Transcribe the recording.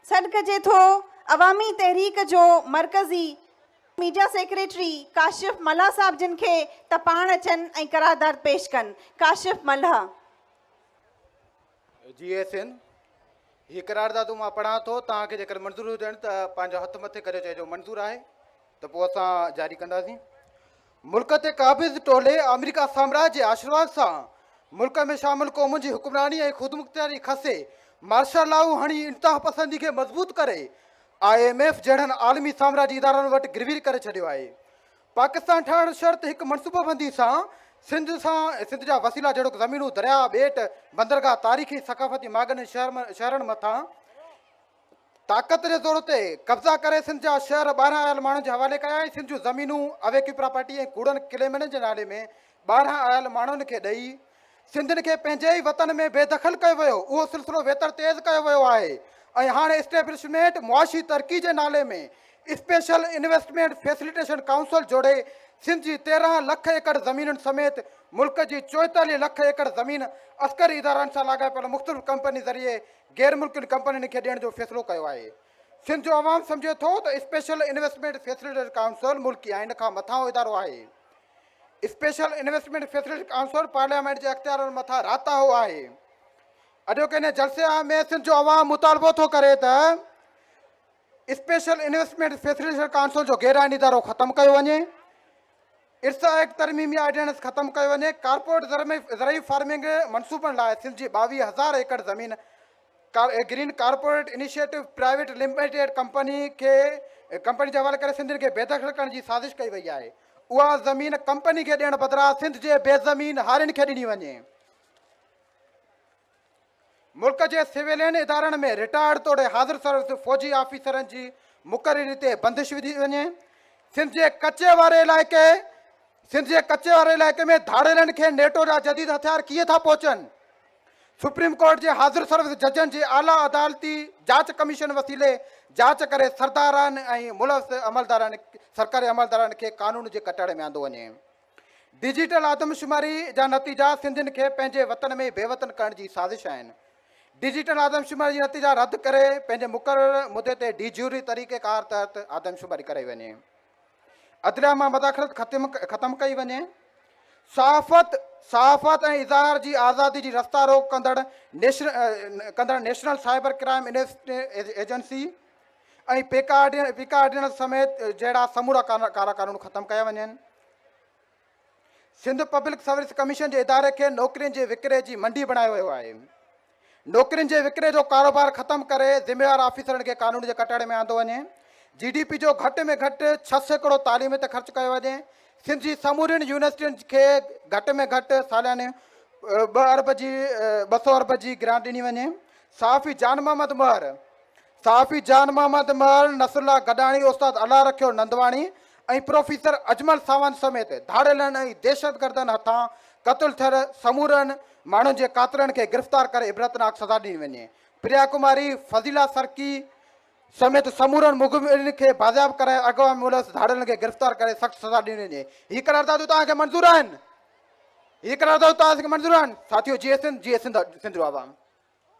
سڏ ڪجي ٿو عوامي تحريڪ جو مرڪزي ميڊيا سيڪريٽري ڪاشف ملاح صاحب جن کي ته پاڻ اچن ۽ قرارداد پيش ڪن. ڪاشف ملاح. جي ايس اين هي قراردادون مان پڙهان ٿو توهان کي جيڪر منظور هجن ته پنهنجو هٿ مٿي ڪري چئجو منظور آهي ته پوء اسان جاري ڪنداسين. ملڪ تي قابض ٽولي آمريڪا سامراج جي آشرواد سان ملڪ ۾ شامل قومن جي حڪمراني ۽ خودمختياري کسي مارشل لائون هڻي انتهاپسندي کي مضبوط ڪري I M F جهڙن عالمي سامراجي ادارن وٽ گروي ڪري ڇڏيو آهي. پاڪستان ٺهڻ شرط هڪ منصوبابندي سان سنڌ سان سنڌ جا وسيلا جهڙوڪ زمينون، درياهه، ٻيٽ، بندرگاهه، تاريخي ۽ ثقافتي ماڳن ۽ شهرن مٿان طاقت جي زور تي قبضا ڪري سنڌ جا شهر ٻاهران آيل ماڻهن جي حوالي ڪيا ۽ سنڌ جون زمينون اويڪيو پراپرٽي ۽ ڪوڙن ڪليمن جي نالي ۾ ٻاهران آيل ماڻهن کي ڏئي سنڌين کي پنهنجي ئي وطن ۾ بي دخل ڪيو ويو اهو سلسلو ويتر تيز ڪيو ويو آهي ۽ هاڻي اسٽيبلشمينٽ معاشي ترقي جي نالي ۾ اسپيشل انويسٽمينٽ فيسليٽيشن ڪائونسل جوڙي سنڌ جي 13 لک ايڪڙ زمينن سميت ملڪ جي 44 لک ايڪڙ زمين عسڪري ادارن سان لاڳاپيل مختلف ڪمپني ذريعي غير ملڪين ڪمپنين کي ڏيڻ جو فيصلو ڪيو آهي. سنڌ جو عوام سمجهي ٿو ته اسپيشل انويسٽمينٽ فيسليٽيشن ڪائونسل ملڪي آئين کان مٿانهون ادارو آهي. Special investment facilitation council parliament جي اختيارن مٿان راتاهو آهي. اڄوڪي هن جلسي عام ۾ سنڌ جو عوام مطالبو ٿو ڪري ته اسپيشل انويسٽمينٽ فيسليٽيشن ڪائونسل جو غير آئيني ادارو ختم ڪيو وڃي. ارسا ايڪٽ ترميمي آرڊيننس ختم ڪيو وڃي، ڪارپوريٽ زرعي فارمنگ منصوبن لاء سنڌ جي 22 هزار ايڪڙ زمين green corporate initiative private limited company کي ڪمپني جي حوالي ڪري سنڌين کي بيدخل ڪرڻ جي سازش ڪئي وئي آهي، اها زمين ڪمپني کي ڏيڻ بدران سنڌ جي بي زمين هارين کي ڏني وڃي. ملڪ جي سويلين ادارن ۾ رٽائرڊ توڙي حاضر سروس فوجي آفيسرن جي مقرري تي بندش وڌي وڃي، سنڌ جي ڪچي واري علائقي سنڌ جي ڪچي واري علائقي ۾ ڌاڙيلن کي نيٽو جا جديد هٿيار ڪيئن ٿا پهچن؟ سپريم ڪورٽ جي حاضر سروس ججن جي اعليٰ عدالتي جاچ ڪميشن وسيلي جاچ ڪري سردارن ۽ ملوث عملدارن سرڪاري عملدارن کي قانون جي ڪٽهڙي ۾ آندو وڃي. ڊجيٽل آدمشماري جا نتيجا سنڌين کي پنهنجي وطن ۾ ئي بي وطن ڪرڻ جي سازش آهن. ڊجيٽل آدمشماري جي نتيجا رد ڪري پنهنجي مقرر مدي تي ڊي جيوري طريقيڪار تحت آدمشماري ڪرائي وڃي. عدليه مان مداخلت ختم ڪئي وڃي. صحافت صحافت ۽ اظهار جي آزادي جي رستا روڪ ڪندڙ ڪندڙ national cyber crime agency ۽ PECA ordinance سميت جهڙا سمورا ڪارا قانون ختم ڪيا وڃن. سنڌ پبلڪ سروس ڪميشن جي اداري کي نوڪرين جي وڪري جي منڊي بڻايو ويو آهي. نوڪرين جي وڪري جو ڪاروبار ختم ڪري ذميوار آفيسرن کي قانون جي ڪٽهڙي ۾ آندو وڃي. جي ڊي پي جو گهٽ ۾ گهٽ 6% تعليم تي خرچ ڪيو وڃي. سنڌ جي سمورين يونيورسٽين کي گهٽ ۾ گهٽ سالياني ٻه ارب جي 200 ارب جي گرانٽ ڏني وڃي. صحافي جان محمد مهر صحافي جان محمد مهر، نصرالله گڏاڻي، استاد الله رکيو نندواڻي ۽ پروفيسر اجمل ساوند سميت ڌاڙيلن ۽ دهشتگردن هٿان قتل ٿيل سمورن ماڻهن جي قاتلن کي گرفتار ڪري عبرتناڪ سزا ڏني وڃي. پريا ڪماري، فضيلا سرڪي سميت سمورن مغوين کي بازياب ڪرائي اغوا ۾ ملوث ڌاڙيلن کي گرفتار ڪري سخت سزا ڏني وڃي. هي قراردادون توهان کي منظور آهن؟ هي قراردادون توهان کي منظور آهن؟ ساٿيو جيئي سنڌ، جيئي سنڌ، سنڌ جو عوام.